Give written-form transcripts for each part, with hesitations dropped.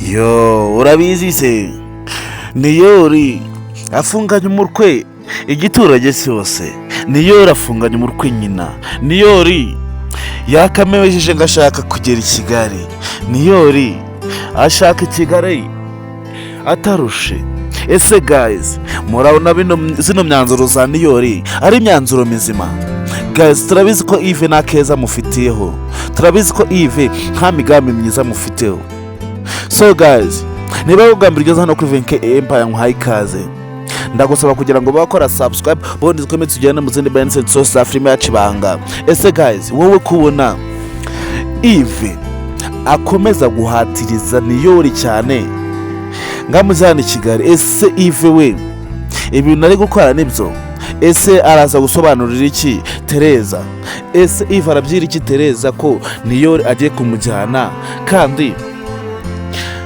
Yo, urabizi se, Niyori afunganye umutwe igiturage cyose. Niyori afunganye umutwe nyina. Niyori yakamejeje ngo ashaka kugera i Kigali. Niyori ashaka i Kigali atarushe. Ese guys, murabona zino myanzuro za Niyori ari imyanzuro mizima? Guys, turabizi ko Yves nta keza mufitiyeho, turabizi ko Yves nta migambi myiza mufiteho. So guys, niba ari ubwa mbere ugeze hano kuri Venke Empire, nkuhaye ikaze. Ndagusaba kugira ngo bakora subscribe, ubundi dukomeze tugende mu zindi benefits zose za filime yacu Ibanga. Ese guys, wowe kubona Yves akomeza guhatiriza Niyori cyane ngamujyana i Kigali, ese Yves we ibintu ari gukora nibyo? Ese araza gusobanurira iki Tereza? Ese Yves arabyira iki Tereza ko Niyori agiye kumujyana, kandi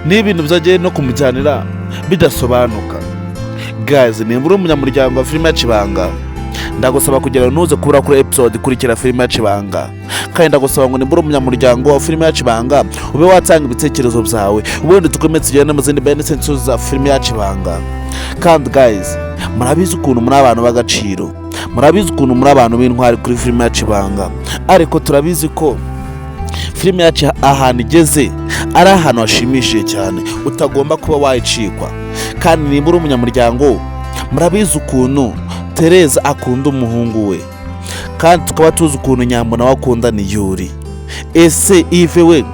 n'ibintu byagiye no kumujyanira bidasobanuka? Guys, nimba uri umunyamuryango wa filime yacu Ibanga, ndagusaba kugira ngo ntuze kubura kuri episode ikurikira filime yacu Ibanga. Kandi ndagusaba ngo nimba uri umunyamuryango wa filime yacu Ibanga, ube watanga ibitekerezo byawe, ubundi dukomeze tugende mu zindi benefits za filime yacu Ibanga. Kandi guys, murabizi ukuntu muri abantu b'agaciro, murabizi ukuntu muri abantu b'intwari kuri filime yacu Ibanga. Ariko turabizi ko filime yacu ahantu igeze ari ahantu hashimishije cyane, utagomba kuba wayicikwa. Kandi nimba uri umunyamuryango, murabizi ukuntu Tereza akunda umuhungu we, kandi tukaba tuzi ukuntu Nyambo nawe akunda Niyuri. Ese Yves we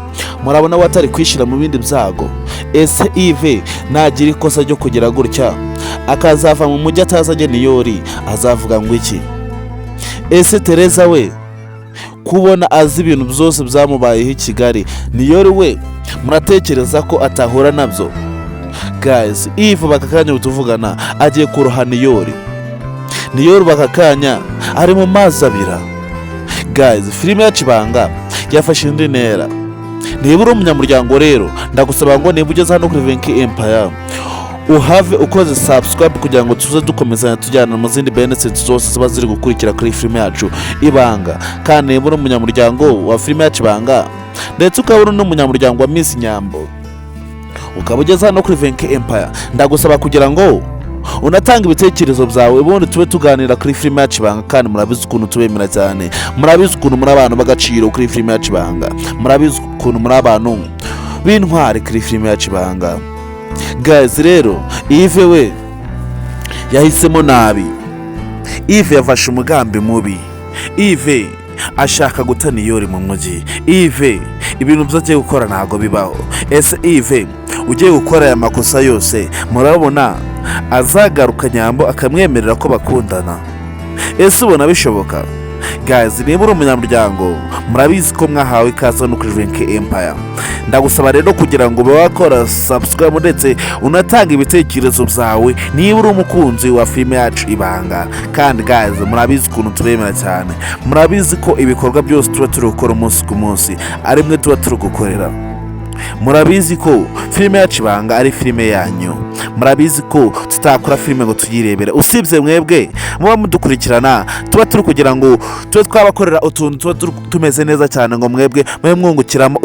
murabona we atari kwishyira mu bindi byago? Ese Yves nagira ikosa ryo kugira gutya akazava mu mujyi atazajya Niyori, azavuga ngo iki? Ese Tereza we kubona azi ibintu byose byamubayeho i Kigali, Niyori we muratekereza ko atahura nabyo? Guys, Yves aka kanya tuvugana agiye kuroha Niyori. Niyori aka kanya ari mu mazi abira. Guys, filime yacu Ibanga yafashe indi ntera. Niba uri umunyamuryango rero, ndagusaba ngo niba ugeze hano kuri Venki Empire, uhave ukoze subscribe kugira ngo tuze dukomezanya tujyana mu zindi benefits zose ziba ziri gukurikira kuri filime yacu Ibanga. Kandi niba uri umunyamuryango wa filime yacu Ibanga, ndetse ukaba uri n'umunyamuryango wa Miss Nyambo, ukaba ugeze hano kuri Venki Empire, ndagusaba kugira ngo unatanga ibitekerezo byawe, ubundi tube tuganira kuri filime yacu Ibanga. Kandi murabizi ukuntu tubemera cyane, murabizi ukuntu muri abantu b'agaciro kuri filime yacu Ibanga, murabizi ukuntu muri abantu b'intwari kuri filime yacu Ibanga. Guys, rero Yves we yahisemo nabi. Yves yafashe umugambi mubi. Yves ashaka guta Niyori mu mujyi. Yves ibintu byo agiye gukora ntabwo bibaho. Ese Yves ugiye gukora aya makosa yose, murabona azagaruka Nyambo akamwemerera ko bakundana? Ese ubona bishoboka? Guys, niba uri umunyamuryango, murabizi ko mwahawe ikaze no kuri Venke Empire. Ndagusaba rero kugira ngo ube wakora subscribe, ndetse unatanga ibitekerezo byawe niba uri umukunzi wa filime yacu Ibanga. Kandi guys, murabizi ukuntu tubemera cyane, murabizi ko ibikorwa byose tuba turi gukora umunsi ku munsi ari mwe tuba turi gukorera. Murabizi ko filime yacu Ibanga ari filime yanyu. Murabizi ko tutakora filime ngo tuyirebere, usibye mwebwe muba mudukurikirana. Tuba turi kugira ngo tube twabakorera utuntu tuba tumeze neza cyane, ngo mwebwe mube mwungukiramo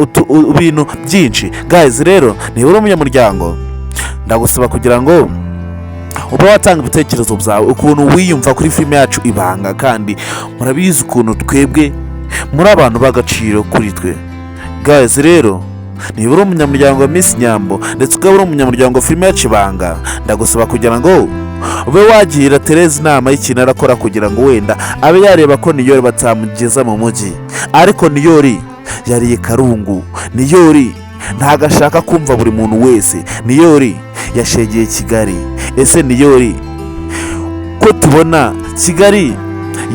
ibintu byinshi. Guys, rero niba uri umunyamuryango, ndagusaba kugira ngo uba watanga ibitekerezo byawe ukuntu wiyumva kuri filime yacu Ibanga. Kandi murabizi ukuntu twebwe muri abantu b'agaciro kuri twe. Guys, rero niba uri umunyamuryango wa Miss Nyambo, ndetse ukaba uri umunyamuryango wa filime yacu Ibanga, ndagusaba kugira ngo ube wagira Tereza inama y'ikintu arakora kugira ngo wenda abe yareba ko Niyori batamugeza mu mujyi. Ariko Niyori yariye karungu. Niyori ntabwo ashaka kumva buri muntu wese. Niyori yashegeye Kigali. Ese Niyori ko tubona Kigali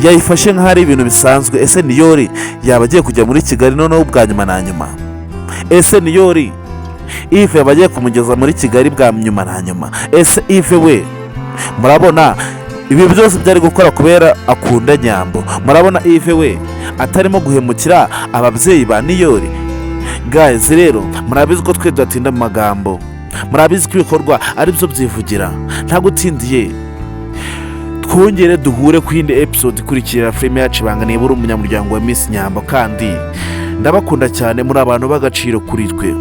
yayifashe nk'aho ari ibintu bisanzwe, ese Niyori yaba agiye kujya muri Kigali noneho bwa nyuma na nyuma? Ese Niyori Yves yaba agiye kumugeza muri Kigali bwa nyuma na nyuma? Ese Yves we murabona ibi byose byari gukora kubera akunda Nyambo? Murabona Yves we atarimo guhemukira ababyeyi ba Niyori? Guys, rero murabizi ko twe tudatinda mu magambo, murabizi ko ibikorwa ari byo byivugira. Ntagutindiye, twongere duhure ku yindi episode ikurikira filime yacu Ibanga, niba uri umunyamuryango wa Miss Nyambo. Kandi ndabakunda cyane, muri abantu b'agaciro kuri twe.